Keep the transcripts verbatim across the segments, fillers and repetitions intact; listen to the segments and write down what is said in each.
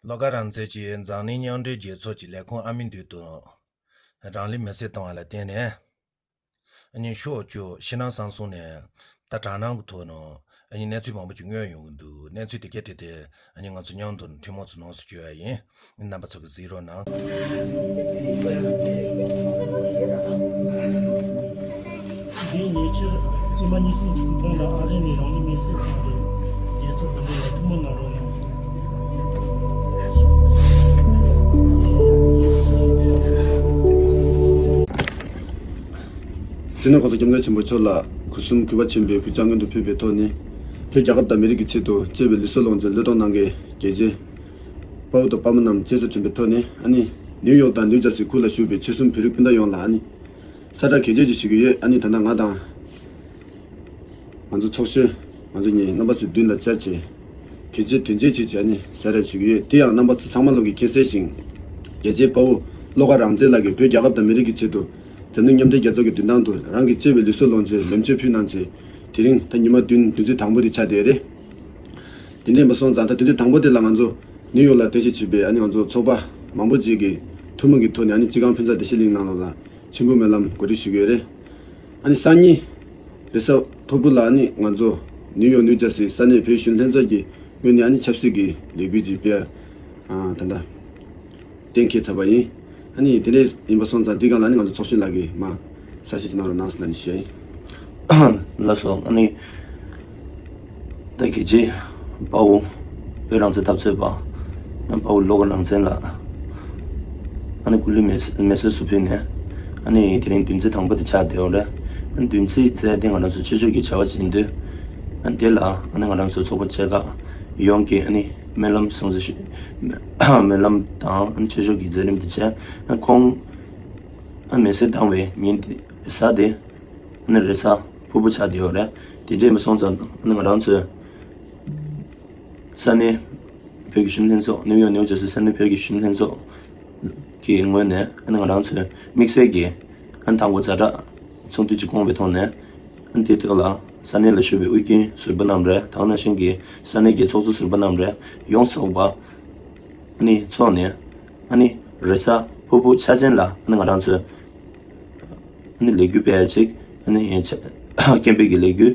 བློ་དགའ་རང་བཙན་གྱིས་འཛམ་གླིང་མཉམ་འབྲེལ་རྒྱལ་ཚོགས་ཀྱི་ལས་ཁུངས་ཨ་མི་འདུས་དང་། རང་ལུས་མེར་སྲེག་བཏང་བ་ལ་བརྟེན་ནས། ཨ་ནི་ཤོག་བཅུ་ཕྱི་ནང་གསང་གསུམ་ནས་ད་དྲག་སྣང་གི་ཐོག་ནས་ཨ་ནི་གནས་ཚུལ་མང་པོ་ཅིག་མངོན་ཡོང་གི་འདུག་གནས་ཚུལ་དེ་གའི་ཐད་དེ་ཨ་ནི་ང་ཚོ་མཉམ་དུ་ཐུན་མོང་ཚོ་ནང་སུ་བཅོས་ཡ་ཡིན། རྣམ་པ་ཚོ་གིས་གཟིགས་རོགས་གནང་། དེ་ནས་ཉེ་ཆར་ཉི་མ་གཉིས་གསུམ་གྱི་གོང་ལ་ཨ་རི་ནས་རང་ལུས་མེར་སྲེག་བཏང་སྟེ་རྒྱལ་ཚོགས་འདི་འདྲ་ལ་ཐུགས་སྨོན་གནང་རོགས་གནང་། སྤྱི་ནོར་༸གོང་ས་༸སྐྱབས་མགོན་ཆེན་པོ་མཆོག་ལ་སྐུ་གསུམ་གུས་པ་ཆེན་པོས་གུས་ཕྱག་སྔོན་དུ་ཕུལ་བའི་ཐོག་ནས། བོད་རྒྱལ་ཁབ་དང་མི་རིགས་ཀྱི་ཆེད་དུ་གཅེས་པའི་ལུས་སྲོག་ལོངས་སྤྱོད་བློས་གཏོང་གནང་མཁན་རྒྱལ་གཅེས་དཔའ་བོ་དང་དཔའ་མོ་རྣམས་རྗེས་སུ་དྲན་པའི་ཐོག་ནས། ཨ་ནི་ནིའུ་ཡོག་དང་ནིའུ་ཇར་སི་ཁུལ་ལ་བཞུགས་པའི་ཆོལ་གསུམ་བོད་རིགས་སྤུན་ཟླ་ཡོངས་ལ་ཨ་ནི་གསལ་བསྒྲགས་གལ་ཆེ་ཅིག་ཞུ་གི་ཡོད། ཨ་ནི་ད་ལྟ་ང་དང་། ང་ཚོ་ཚོགས་གཞོན་ང་ཚོ་གཉིས་རྣམ་པ་ཚོའི་མདུན་ལ་བཅར་བྱས། གལ་ཆེ་དོན་ཆེ་བྱེད་ཅེས་ནི་གསལ་བསྒྲགས་ཞུ་གི་ཡོད། དེ་ཡང་རྣམ་པ་ཚོ་ཚང་མ་ལོག་གིས་མཁྱེན་གསལ་བཞིན། རྒྱལ་གཅེས་དཔའ་བོ་བློ་དགའ་རང་བཙན་ལགས་ཀྱིས་བོད་རྒྱལ་ཁབ་དང་མི་རིགས་ཀྱི་ཆེད་དུ་འཛམ་གླིང་མཉམ་འབྲེལ་རྒྱལ་ཚོགས་ཀྱི་མདུན་ཐང་དུ་རང་གི་གཅེས་པའི་ལུས་སྲོག་ལོངས་སྤྱོད་ལེགས་མཆོད་ཕུལ་གནང་བྱས། དེ་རིང་ད་ཉི་མ་བདུན་བདུན་ཚིགས་དང་པོ་དེ་ཆགས་བསྡད་རེད། དེ་འདྲ་ཡིན་པ་སོང་ཙང་ད་བདུན་ཚིགས་དང་པོ་དེ་ལ་ང་ཚོ་ནིའུ་ཡོག་ལ་རྟེན་གཞི་བྱས་པའི་ཨ་ནི་ང་ཚོ་ཚོགས་པ་མང་པོ་ཅིག་གིས་ཐུན་མོང་གི་ཐོག་ནས་ཨ་ནི་སྤྱི་ཁང་ཕུན་ཚོགས་བདེ་ཆེན་གླིང་ནང་ལོགས་ལ་མཆོད་འབུལ་སྨོན་ལམ་གོ་སྒྲིག་ཞུ་གི་ཡོད་རེད། ཨ་ནི་སང་ཉིན་རེས་གཟའ་ཕུར་བུ་ལ་ཨ་ནི་ང་ཚོ་ནིའུ་ཡོག་ནིའུ་ཇར་སི་ས་གནས་བོད་གཞོན་ལྷན་ཚོགས་ཀྱི་ངོས་ནས་ཨ་ནི་ཆབ་སྲིད་ཀྱི་ལས་འགུལ་ཅིག་སྤེལ་ཡ་ད་ལྟ་གཏན་འཁེལ་ཚར་བ་ཡིན། ཨ་ནི་དེ་འདྲ་ཡིན་པ་སོང་ཙང་དེའི་སྒང་ལ་ཨ་ནི་ང་ཚོ་ཚོགས་གཞོན་ལགས་ཀྱིས་མར་གསལ་བཤད་ཅིག་གནང་རོགས་གནང་ཟེར་ལབ་ནས་ཞུ་ཡ་ཡིན། ལགས་སོ། ཨ་ནི་ད་གལ་ཆེ་དཔའ་བོ་བོད་རང་བཙན་འཐབ་རྩོད་པ་དཔའ་བོ་བློ་དགའ་རང་བཙན་ལགས། ཨ་ནི་སྐུ་ལུས་མེར་མེར་སྲེག་སུ་ཕུལ་ནས། ཨ་ནི་དེ་རིང་བདུན་ཚིགས་དང་པོ་དེ་ཆགས་བསྡད་ཡོད་རེད། ཨ་ནི་བདུན་ཚིགས་བཙལ་ཏེ་ང་རང་ཚོ་ཆོས་ཕྱོགས་ཀྱི་བྱ་བ་བྱེད་འདོད། ཨ་ནི་དེ་ལ་ཨ་ནི་ང་རང་ཚོ་ཚོགས་པ་ཆེ་ཁག་ཡོངས་ཀྱིས་ཨ་ནི་སྨོན་ལམ་སྲུང་བརྩི་ཞུ། སྨོན་ལམ་དང་ཨ་ནི་ཆོས་ཕྱོགས་ཀྱི་མཛད་རིམ་དེ་བྱས། ཨ་ནི་ཁོང་ཨ་ནི་མེར་སྲེག་བཏང་བའི་ཉིན་དེ་གཟའ་དེ་ཨ་ནི་རེས་གཟའ་ཕུར་བུ་ཆགས་བསྡད་ཡོད་རེད། དེ་འདྲ་ཡིན་པ་སོང་ཙང་ཨ་ནི་ང་རང་ཚོས་ས་གནས་བོད་ཀྱི་གཞོན་ལྷན་ཚོགས། ནིའུ་ཡོག་ནིའུ་ཇར་སི་ས་གནས་བོད་ཀྱི་གཞོན་ལྷན་ཚོགས་ཀྱི་ངོས་ནས་ཨ་ནི་ང་རང་ཚོས་དམིགས་བསལ་གྱིས་ཨ་ནི་དང་པོ་ཛ་དྲག་ཚོགས་འདུ་ཅིག་བསྐོངས་པའི་ཐོག་ནས། ཨ་ནི་དེ་དག་ལ་ས་གནས་ལ་བཞུགས་པའི་དབུས་རྒྱུན་ཟུར་པ་རྣམས་རེད། དེ་ནང་བཞིན་གྱི་ས་གནས་ཀྱི་ཚོགས་གཙོ་ཟུར་པ་རྣམས་རེད། ཡོངས་སུ་རྫོགས་པ་ཨ་ནི་ཚོགས་ནས། ཨ་ནི་རེས་གཟའ་ཕུར་བུ་འཆར་ཅན་ལ་ཨ་ནི་ང་རང་ཚོས་ཨ་ནི་ལས་འགུལ་སྤེལ་ཡ་ཅིག་ཨ་ནི་སྐད་འབོད་ཀྱི་ལས་འགུལ།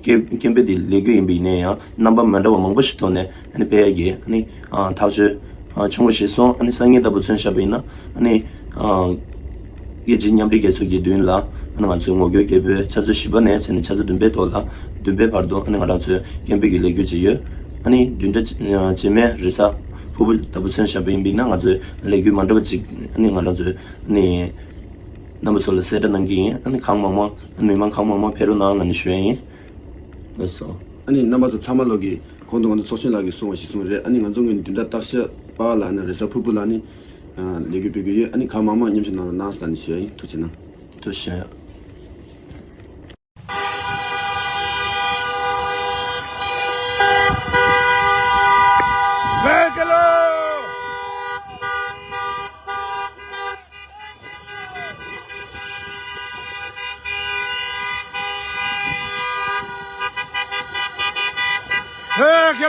སྐད་སྐད་འབོད་དེ་ལས་འགུལ་ཡིན་པ་ཡིན་ན་ཡང་རྣམ་པ་མི་འདྲ་བ་མང་པོ་ཞིག་ཐོག་ནས་ཨ་ནི་སྤེལ་ཡ་གི་ཨ་ནི་ཨ་ཐག་གཅོད་ཨ་བྱུང་བ་ཞིག་སོང་། ཨ་ནི་སང་ཉིན་ལྟ་བུ་མཚོན་བཞག་པ་ཡིན་ན། ཨ་ནི་ཨ་རྒྱལ་སྤྱིའི་མཉམ་འབྲེལ་རྒྱལ་ཚོགས་ཀྱི་མདུན་ལ་ཨ་ནི་ང་ཚོའི་ངོ་རྒོལ་སྐད་འབོད་ཆུ་ཚོད་བཞི་པ་ནས་བྱས་ནས་ཆུ་ཚོད་བདུན་པའི་ཐོག་ལ། བདུན་པའི་བར་དུ་ཨ་ནི་ང་རང་ཚོའི་སྐད་འབོད་ཀྱི་ལས་འགུལ་ཅིག་ཡོད། ཨ་ནི་བདུན་ཕྲག་རྗེས་མའི་རེས་གཟའ་ཕུར་བུ་ལྟ་བུ་མཚོན་བཞག་པ་ཡིན་པ་ཡིན་ན། ང་ཚོའི་ལས་འགུལ་མ་འདྲ་བ་ཅིག་ཨ་ནི་ང་རང་ཚོའི་ཨ་ནི་རྣམ་པ་ཚོ་ལ་གསལ་བསྒྲགས་གནང་གི་ཡིན། ཨ་ནི་གང་མང་མང་མི་མང་གང་མང་མང་ཕེབས་རོགས་གནང་ལབ་ནས་ཞུ་ཡ་ཡིན། ལགས་སོ། ཨ་ནི་རྣམ་པ་ཚོ་ཚང་མ་ལོག་གིས་གོང་དུ་ང་ཚོ་ཚོགས་གཞོན་ལགས་ཀྱིས་གསུངས་པ་གཞིར་བཟུང་རེད། ཨ་ནི་ང་ཚོ་ངོས་ནས་བདུན་ཕྲག་སྟག་ཤར་པ་ལ་ཨ་ནི་རེས་གཟའ་ཕུར་བུ་ལ་ཨ་ནི་ལས་འགུལ་སྤེལ་གྱི་ཡོད། ཨ་ནི་གང་མང་མང་མཉམ་ཞུགས་གནང་རོགས་གནང་ཟེར་ལབ་ནས་ཞུ་ཡ་ཡིན། ཐུགས་རྗེ་གནང་། ཐུགས་རྗེ་གནང་། བོད་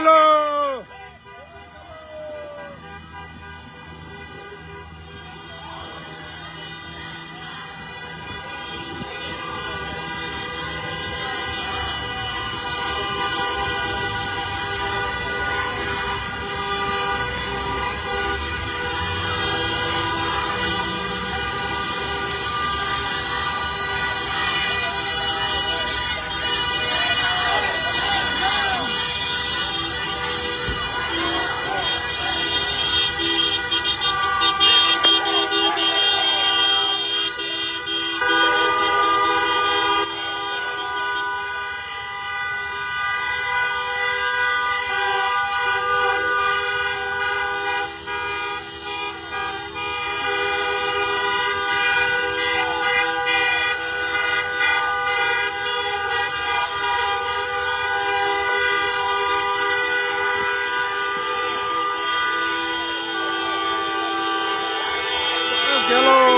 རྒྱལ་ལོ།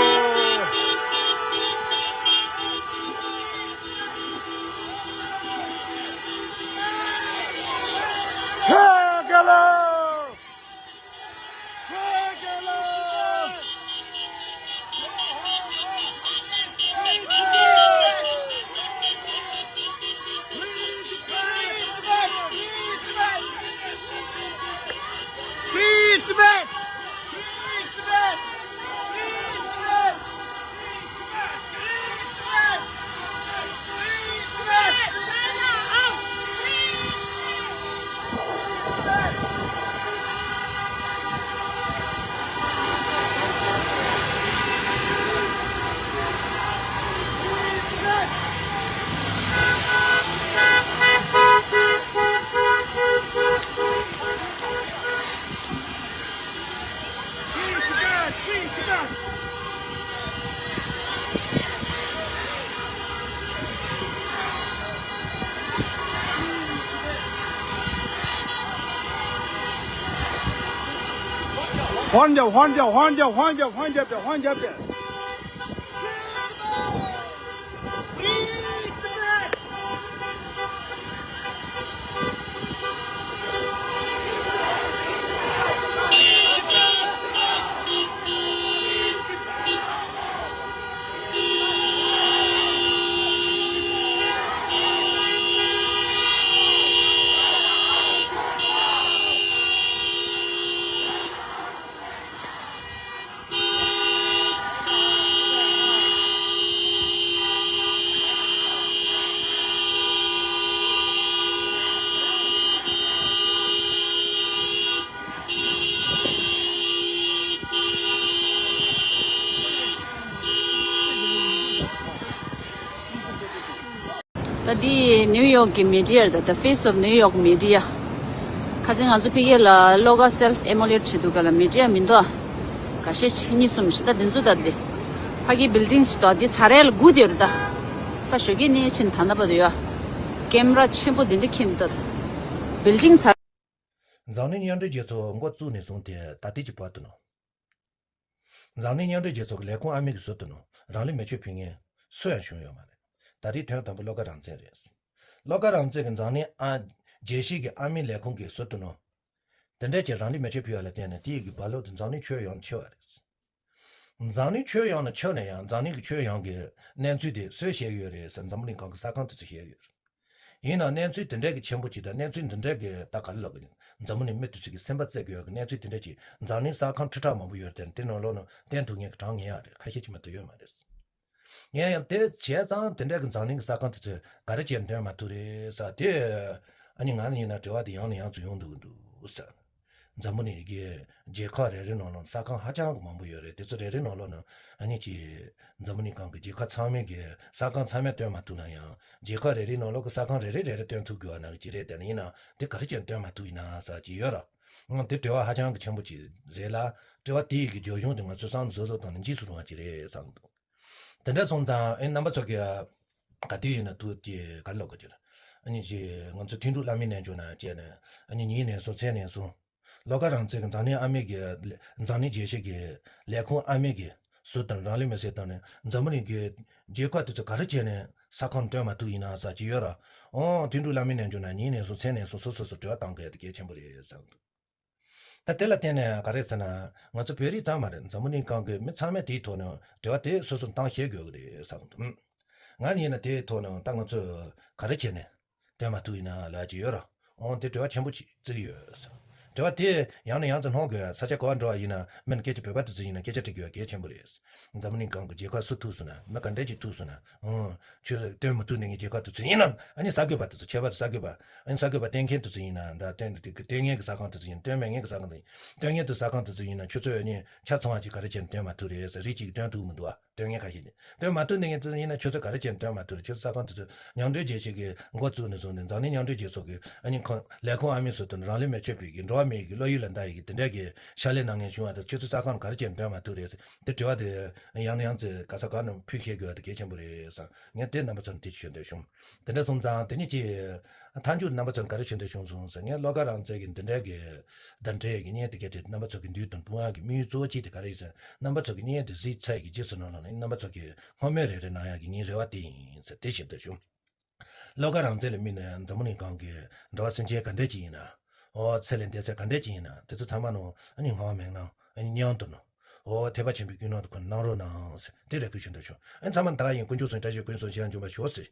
བོད་རྒྱལ་ལོ། Tibet! Free Tibet! Free Tibet! Free Tibet! Free Tibet! Free Tibet! China out! Free Tibet! Hwang jab, hwang jab, hwang jab, hwang jab, hwang jab, hwang jab, hwang jab. ད་འདི་ནིའུ་ཡོག་གི་མི་ཌི་ཡ་རེད། ད་The Face of New York Media། ཁ་སང་ང་ཚོ་ཕ་གི་ལ་བློ་དགའ་self immolate བྱེད་དུས་ག་ལ་མི་ཌི་ཡ་མི་འདུག་ཨ། འགའ་ཤས་ཤིག་གཉིས་གསུམ་ཞིག་ད་འདི་ཚོ་ད་འདི་ཕ་གི་བིལ་ཌིང་ཞིག་འདུག་ཨ། འདི་ཚ་རལ་སྒུག་བསྡད་ཡོད་རེད། ད་ས་ཞོགས་ཀས་ནས་ཕྱིན་ད་ལྟ་བར་དུ་ཡོད་ཨ། ཀེམ་ར་ཆེན་པོ་འདི་འདྲ་འཁྱེར་འདུག་ད་བིལ་ཌིང་ཚ། འཛམ་གླིང་མཉམ་འབྲེལ་རྒྱལ་ཚོགས་འགོ་བཙུགས་ནས་བཟུང་སྟེ་ད་ལྟའི་གི་བར་དུ་ནོ། འཛམ་གླིང་མཉམ་འབྲེལ་རྒྱལ་ཚོགས་ཀྱི་ལས་ཁུངས་ཨ་མི་གི་ཟུར་དུ་ནོ་རང་ལུས་མེ་མཆོད་ཕུལ་མཁན་སུ་ཡང་བྱུང་ཡོད་མ་རེད། ད་རེས་དོན་དམ་པ་བློ་དགའ་རང་བཙན་རེད། བློ་དགའ་རང་བཙན་གྱི་འཛམ་གླིང་ཨ་རྒྱལ་སྤྱིའི་གི་ཨ་མི་ལས་ཁུངས་ཀྱི་ཟུར་དུ་ནོ། དེ་འདྲས་ཀྱི་རང་ལུས་མེ་མཆོད་ཕུལ་བ་ལ་བརྟེན་ནས་དེའི་གི་རྦ་ཀློག་དེ་འཛམ་གླིང་ཁྱོན་ཡོངས་ནས་ཁྱབ་པ་རེད། འཛམ་གླིང་ཁྱོན་ཡོངས་ནས་ཁྱབ་ནས་ཡང་འཛམ་གླིང་གི་ཁྱོན་ཡོངས་ཀྱི་གནས་ཚུལ་དེ་སུས་བཤད་ཡོད་རེད་ཟེར་འཛམ་བུ་གླིང་སྒང་གི་གསར་ཁང་དེ་ཚོས་བཤད་ཡོད་རེད། ཡིན་ནའང་གནས་ཚུལ་དེ་འདྲས་ཀྱི་ཆེན་པོ་ཅིག་དང་གནས་ཚུལ་འདི་འདྲས་ཀྱི་ད་ག་རེ་ལབ་དགོས། འཛམ་བུ་གླིང་མི་དེ་ཚོ་གི་སེམས་པ་རྩེ་དགོས་ཡག་གི་གནས་ཚུལ་དེ་འདྲས་ཅིག་འཛམ་གླིང་གསར་ཁང་ཁྲི་ཕྲག་མང་པོ་ཡོད་རེད་དེ། དེ་ནང་ལོགས་ནང་བསྟན་ཐུབ་མཁན་གྱི་གྲངས་ངེས་ཡག་རེད། ཁ་ཤས་ཅིག་མ་གཏོགས་ཡོད་མ་རེད། ཡིན་ཡང་དེ་བྱས་ཙང་དེ་འདྲས་ཀྱི་འཛམ་གླིང་གི་གསར་ཁང་དེ་ཚོས་ག་རེ་བྱས་འདོན་མ་ཐུབ་རེད་ཟེར་དེ། ཨ་ནི་ང་ལ་ཡིན་ན་དྲི་བ་དེ་ཡང་ནས་ཡང་དུ་ཡོང་འདུག་འདུག་ཟེར། འཛམ་བུ་གླིང་གི་རྒྱལ་ཁབ་རེ་རེ་ནང་ལོགས་གསར་ཁང་ཧ་ཅང་གི་མང་པོ་ཡོད་རེད། དེ་ཚོ་རེ་རེ་ནང་ལོགས་ནང་ཨ་ནི་ཅིག་འཛམ་བུ་གླིང་སྒང་གི་རྒྱལ་ཁབ་ཚང་མའི་གི་གསར་ཁང་ཚང་མས་སྟོན་མ་ཐུབ་ན་ཡང་རྒྱལ་ཁབ་རེ་རེའི་ནང་ལོགས་ཀྱི་གསར་ཁང་རེ་རེ་རེ་རེ་སྟོན་ཐུབ་དགོས་པ་ནང་གི་ཅིག་རེད། དེ་ནི་ཡིན་ན་དེ་ག་རེ་བྱས་སྟོན་མ་ཐུབ་ཡིན་ན་ཟེར་གྱི་ཡོད་ར། ཨང་། དེ་དྲི་བ་ཧ་ཅང་གི་ཆེན་པོ་ཅིག་རེད་ལ། དྲི་བ་དེ་ཡི་གི་རྒྱབ་ལྗོངས་དེ་ང་ཚོས་བསམ་བློ་གཟབ་གཟབ་བཏང་ནས་འཇིགས་སུ་རུང་བ་ཅིག་རེད་བསམ་གྱི་འདུག་དེ་འདྲ་སོང་ཙང་ཨེ་རྣམ་པ་ཚོ་གི་ག་དུས་ཡིན་ན་ཐུག་ཅེས་ག་རེ་ལབ་དགོས་ཀྱི་རེད། ཨ་ནི་ཅིག་ང་ཚོ་དོན་གྲུབ་བླ་མའི་རྣལ་འབྱོར་ནང་བཅས་ནས་ཨ་ནི་ཉིན་ནས་བཟུང་མཚན་ནས་བཟུང་། བློ་དགའ་རང་བཙན་གྱི་འཛམ་གླིང་ཨ་མེ་གི་འཛམ་གླིང་རྒྱལ་སྤྱི་གི་ལས་ཁུངས་ཨ་མེ་གི་ཟུར་དང་རང་ལུས་མེ་སྲེག་བཏང་ནས་འཛམ་བུ་གླིང་གི་རྒྱལ་ཁབ་དེ་ཚོ་ག་རེ་བྱས་ནས་ས་ཁང་སྟོན་མ་ཐུབ་ཡིན་ན་ཟེར་གྱི་ཡོད་ར། ཨོ་དོན་གྲུབ་བླ་མའི་རྣལ་འབྱོར་ནང་ཉིན་ནས་བཟུང་མཚན་ནས་བཟུང་སོ་སོ་སོ་དྲི་བ་བཏང་དགོས་ཡ་དེ་གལ་ཆེན་པོ་རེད་བསམ་འདུག་ད་དེ་ལ་བརྟེན་ནས་ག་རེ་ཟེར་ན། ང་ཚོ་བོད་རིགས་ཙམ་མ་རེད། འཛམ་བུ་གླིང་སྒང་གི་མི་ཚང་མས་དེའི་ཐོག་ནས་དྲི་བ་དེ་སོ་སོར་བཏང་ཤེས་དགོས་ཀྱི་རེད་བསམ་འདུག་ང་ཡིན་ན་དེའི་ཐོག་ནས་ད་ང་ཚོས་ག་རེ་བྱས་ནས་སྟོན་མ་ཐུབ་ཡིན་ན་ལབ་ཀྱི་ཡོད་ར། འོང་དེ་དྲི་བ་ཆེན་པོ་ཅིག་བརྩི་གི་ཡོད། དྲི་བ་དེ་ཡང་ནས་ཡང་དུ་སློང་དགོས། ས་ཆ་ག་བ་འགྲོ་བ་ཡིན་ན་མིན་སྐད་ཆ་བོད་པ་དེ་ཚོ་ཡིན་ན་སྐད་ཆ་དྲི་དགོས་གལ་ཆེན་པོ་རེད། འཛམ་བུ་གླིང་སྒང་གི་རྒྱལ་ཁབ་སུ་ཐུག་སོང་ན་མི་ག་འདྲས་ཅིག་ཐུག་སོང་ན། འོང་ཆོས་སྟོན་མ་ཐུབ་ནས་ངའི་རྒྱལ་ཁབ་དེ་ཚོ་ཡིན་ན་ཨ་ནི་གསར་འགོད་པ་དེ་ཚོ་ཁྱད་པར་དུ་གསར་འགོད་པ་ཨ་ནི་གསར་འགོད་པ་སྟོན་མཁན་དེ་ཚོ་ཡིན་ན་འདྲ། སྟོན་སྟོན་མཁན་གྱི་གསར་ཁང་དེ་ཚོ་ཡིན། སྟོན་མེད་མཁན་གྱི་གསར་ཁང་དེ་ཡིན། སྟོན་མཁན་དེ་གསར་ཁང་དེ་ཚོ་ཡིན་ན་ཁྱོད་ཚོ་ཨ་ནི་ཆ་ཚང་བ་ཅིག་ག་རེ་བྱས་ནས་སྟོན་མ་ཐུབ་རེད་ཟེར། རིགས་གཅིག་གིས་སྟོན་ཐུབ་མི་འདུག་ཨ། སྟོན་མཁན་ཁ་ཤས་ཀྱིས། སྟོན་མ་ཐུབ་ནས་ངས་ཡིན་ན་ཁྱོད་ཚོས་ག་རེ་བྱས་ནས་སྟོན་མ་ཐུབ་རེད། ཁྱོད་ཚོ་གསར་ཁང་དེ་ཚོ་མཉམ་འབྲེལ་རྒྱལ་སྤྱི་གི་འགོ་བཙུགས་ནས་བཟུང་ནས་འཛམ་གླིང་མཉམ་འབྲེལ་རྒྱལ་ཚོགས་ཀྱི་ཨ་ནི་ཁང་ལས་ཁུངས་ཨ་མི་ཚོ་དང་རང་ལུས་མེ་མཆོད་ཕུལ་གྱི་འགྲོ་བ་མིའི་གི་བློ་ཡུལ་ལ་འདའ་ཡི་གི་དེ་འདྲས་ཀྱི་ཕྱག་ལས་གནང་མཁན་བྱུང་བ་དང་། ཁྱོད་ཚོ་གསར་ཁང་ག་རེ་བྱས་ནས་སྟོན་མ་ཐུབ་རེད་ཟེར། དེ་དྲི་བ་དེ་ཡང་ནས་ཡང་ཚེ་ག་ས་ག་ནས་ཕུལ་ཤེས་དགོས་པ་དེ་གལ་ཆེན་པོ་རེད་བསམ། ངས་དེ་རྣམ་པ་ཚོར་དེ་ཞུ་འདོད་བྱུང་། དེ་འདྲ་སོང་ཙང་དེ་ནི་ཅི། མཐའ་མཇུག་རྣམ་པ་ཚོར་ག་རེ་ཞུ་འདོད་བྱུང་སོང་ཟེར། ངས་བློ་དགའ་རང་བཙན་གྱི་འདི་འདྲའི་གི་བརྡ་འདྲའི་གི་བརྙན་དེ་གའི་དེ་རྣམ་པ་ཚོ་གི་མདུན་དུ་སྤུངས་ཡག་གི་དམིགས་ཡུལ་གཙོ་བོ་གཅིག་དེ་ག་རེ་ཡིན་ཟེར། རྣམ་པ་ཚོ་གི་བརྙན་དེ་གཟིགས་ཚར་ཡི་གི་རྗེས་སུ་ནང་ལོགས་ནས་རྣམ་པ་ཚོ་གི་སྔོན་མའི་རེ་རེ་གནང་ཡག་གི་ངའི་རེ་བ་དེ་ཡིན་ཟེར་དེ་ཞུ་འདོད་བྱུང་། བློ་དགའ་རང་བཙན་ལ་དམིགས་ནས་འཛམ་བུ་གླིང་སྒང་གི་འགྲོ་བ་སེམས་ཅན་ག་འདྲས་ཅིག་ཡིན་ན། འོ་ཚེ་ལས་འདས་ཚད་ག་འདྲས་ཅིག་ཡིན་ན་དེ་ཚོ་ཚང་མ་ནང་ཨ་ནི་ངང་མེད་ན་ཨ་ནི་མཉམ་དུ་ནང་། འོ་ཐེག་པ་ཆེན་པོའི་ཀུན་སློང་དུ་ཁོ་གནང་རོགས་གནང་ཟེར་དེ་རེ་སྐུལ་ཞུ་འདོད་བྱུང་། ཨ་ནི་ཚང་མ་ད་ག་ཡིན། དཀོན་མཆོག་གསུམ་བཀྲ་ཤིས་ཀུན་སོང་ཞེས་འབྱུང་བར་ཤོག་ཟེར།